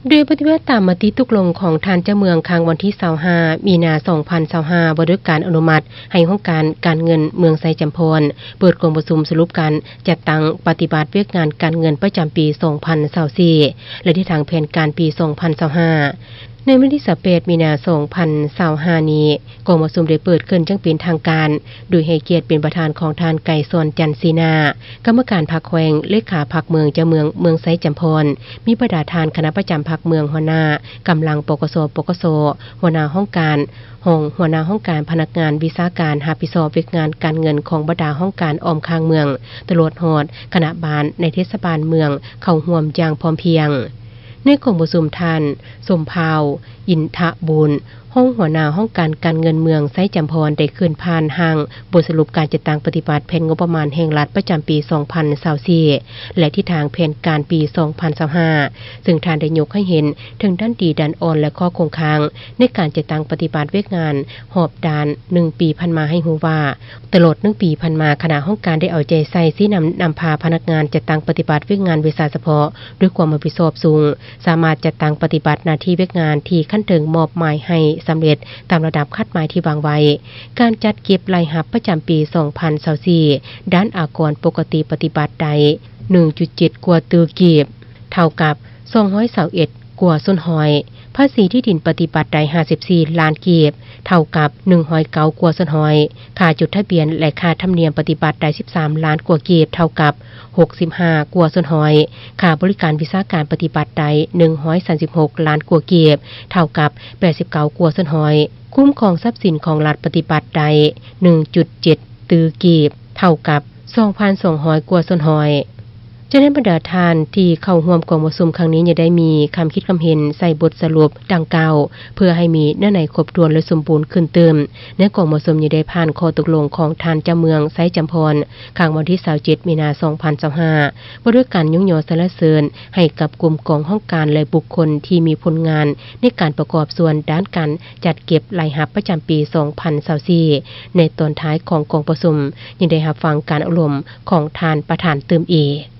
ໂດຍປະຕິບັດຕາມມະຕິຕົກລົງຂອງທ່ານເຈົ້າເມືອງ ຄັ້ງວັນທີຊາວຫ້າ ມີນາ ສອງພັນຊາວຫ້າ ວ່າດ້ວຍການອະນຸມັດໃຫ້ຫ້ອງການການເງິນເມືອງໄຊຈຳພອນ ເປີດກອງປະຊຸມສະຫຼຸບການຈັດຕັ້ງປະຕິບັດວຽກງານການເງິນປະຈຳປີສອງພັນຊາວສີ່ ແລະ ທິດທາງແຜນການປີສອງພັນຊາວຫ້າ ໃນວັນທີຊາວແປດ ມີນາ ສອງພັນຊາວຫ້ານີ້ ກອງປະຊຸມໄດ້ເປີດຂຶ້ນຢ່າງເປັນທາງການ ໂດຍໃຫ້ກຽດເປັນປະທານຂອງທ່ານ ໄກສອນ ຈັນສີນາ ກຳມະການພັກແຂວງ ເລຂາພັກເມືອງ ເຈົ້າເມືອງເມືອງໄຊຈຳພອນ, ມີບັນດາທ່ານຄະນະປະຈຳພັກເມືອງ, ຫົວໜ້າກຳລັງ ປກສ, ປກສ, ຫົວໜ້າຫ້ອງການ, ຮອງຫົວໜ້າຫ້ອງການ, ພະນັກງານວິຊາການຮັບຜິດຊອບວຽກງານການເງິນຂອງບັນດາຫ້ອງການອ້ອມຂ້າງເມືອງ, ຕະຫຼອດຮອດຄະນະບ້ານໃນເທດສະບານເມືອງ ເຂົ້າຮ່ວມຢ່າງພ້ອມພຽງ. ໃນກອງປະຊຸມ ທ່ານ ສົມພາວ ອິນທະບູນ ຮອງຫົວໜ້າຫ້ອງການການເງິນເມືອງໄຊຈຳພອນ ໄດ້ຂຶ້ນຜ່ານຮ່າງບົດສະຫຼຸບການຈັດຕັ້ງປະຕິບັດແຜນງົບປະມານແຫ່ງລັດປະຈຳປີສອງພັນຊາວສີ່ ແລະ ທິດທາງແຜນການປີສອງພັນຊາວຫ້າ ເຊິ່ງທ່ານໄດ້ຍົກໃຫ້ເຫັນເຖິງດ້ານດີ, ດ້ານອ່ອນ ແລະ ຂໍ້ຄົງຄ້າງໃນການຈັດຕັ້ງປະຕິບັດວຽກງານຮອບດ້ານໜຶ່ງປີຜ່ານມາໃຫ້ຮູ້ວ່າ ຕະຫຼອດໜຶ່ງປີຜ່ານມາ ຄະນະຫ້ອງການໄດ້ເອົາໃຈໃສ່ຊີ້ນຳນຳພາພະນັກງານຈັດຕັ້ງປະຕິບັດວຽກງານວິຊາສະເພາະດ້ວຍຄວາມຮັບຜິດຊອບສູງ, ສາມາດຈັດຕັ້ງປະຕິບັດໜ້າທີ່ວຽກງານທີ່ຂັ້ນເທິງມອບໝາຍໃຫ້ສຳເລັດຕາມລະດັບຄາດໝາຍທີ່ວາງໄວ້. ການຈັດເກັບລາຍຮັບປະຈຳປີສອງພັນຊາວສີ່ ດ້ານອາກອນປົກກະຕິປະຕິບັດໄດ້ໜຶ່ງຈຸດເຈັດກວ່າຕື້ກີບ ເທົ່າກັບສອງຮ້ອຍຊາວເອັດກວ່າສ່ວນຮ້ອຍ, ພາສີທີ່ດິນປະຕິບັດໄດ້ຫ້າສິບສີ່ລ້ານກີບ ເທົ່າກັບໜຶ່ງຮ້ອຍເກົ້າກວ່າສ່ວນຮ້ອຍ, ຄ່າຈົດທະບຽນ ແລະ ຄ່າທຳນຽມປະຕິບັດໄດ້ສິບສາມລ້ານກວ່າກີບ ເທົ່າກັບຫົກສິບຫ້າກວ່າສ່ວນຮ້ອຍ, ຄ່າບໍລິການວິຊາການປະຕິບັດໄດ້ໜຶ່ງຮ້ອຍສາມສິບຫົກລ້ານກວ່າກີບ ເທົ່າກັບແປດສິບເກົ້າກວ່າສ່ວນຮ້ອຍ, ຄຸ້ມຄອງຊັບສິນຂອງລັດປະຕິບັດໄດ້ໜຶ່ງຈຸດເຈັດຕື້ກີບ ເທົ່າກັບສອງພັນສອງຮ້ອຍກວ່າສ່ວນຮ້ອຍ. ຈາກນັ້ນ ບັນດາທ່ານທີ່ເຂົ້າຮ່ວມກອງປະຊຸມຄັ້ງນີ້ ຍັງໄດ້ມີຄຳຄິດຄຳເຫັນໃສ່ບົດສະຫຼຸບດັ່ງກ່າວ ເພື່ອໃຫ້ມີເນື້ອໃນຄົບຖ້ວນ ແລະ ສົມບູນຂຶ້ນຕື່ມ. ໃນກອງປະຊຸມຍັງໄດ້ຜ່ານຂໍ້ຕົກລົງຂອງທ່ານເຈົ້າເມືອງໄຊຈຳພອນ ຄັ້ງວັນທີຊາວເຈັດ ມີນາ ສອງພັນຊາວຫ້າ ວ່າດ້ວຍການຍົກຍໍສັນລະເສີນໃຫ້ກັບກຸ່ມກອງຫ້ອງການ ແລະ ບຸກຄົນທີ່ມີຜົນງານໃນການປະກອບສ່ວນດ້ານການຈັດເກັບລາຍຮັບປະຈຳປີສອງພັນຊາວສີ່. ໃນຕອນທ້າຍຂອງກອງປະຊຸມ ຍັງໄດ້ຮັບຟັງການໂອ້ລົມຂອງທ່ານປະທານຕື່ມອີກ.